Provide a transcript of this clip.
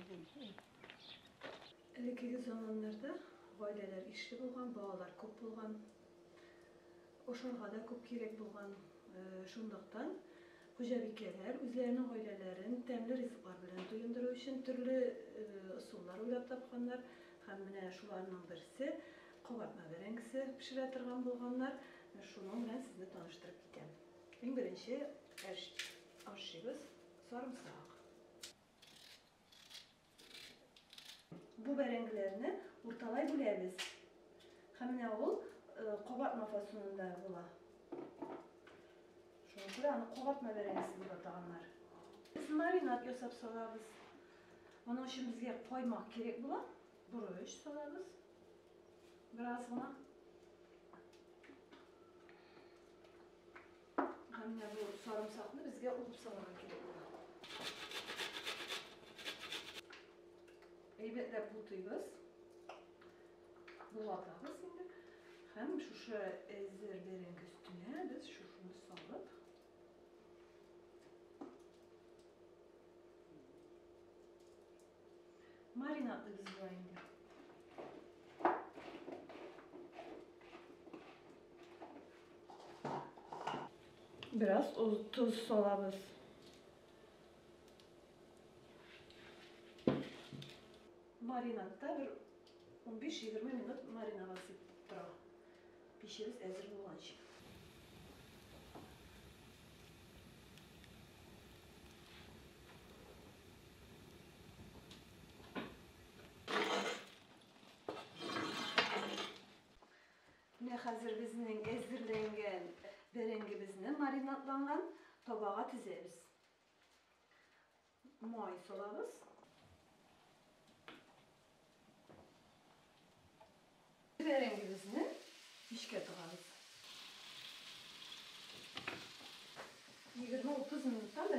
идем. Элеккеге заманнарда гаиләләр ишле булган, балалар күп булган. Ашарга да күп кирәк булган. Шунлыктан хуҗабикәләр үзләренең гаиләләрен тәмле ризыклар белән туендыру өчен төрле ысуллар уйлап тапканнар. Һәм менә шуларның берсе кабартма бәрәңгесе пешерә торган булганнар. Шуның белән сезне таныштырып китәм. Иң беренче ашыйбыз сарымсак. Бу бәрәңгеләрне урталай бүләбез. Һәм менә ул кабартма фасонында була. Шуңа күрә аны кабартма бәрәңгесе дип атаганнар. Без маринад ясап салабыз. Моның өчен безгә каймак кирәк була. Борыч салабыз. Бераз гына. Һәм менә бу сарымсакны безгә уып салырга кирәк була. Әйбәтләп бутыйбыз. Болгатабыз инде. Һәм шушы әзер бәрәңге өстенә без шушыны салып маринадлыйбыз болай инде. Бераз тоз салабыз. Маринадта бер 15-20 минут мариноваться итеп тора. Пешебез әзер булганчы. Менә хәзер безнең әзерләнгән бәрәңгебезне маринадланган табага тезәбез. Май салабыз. Бәрәңгебезне мичкә тыгабыз. 20-30 минуттан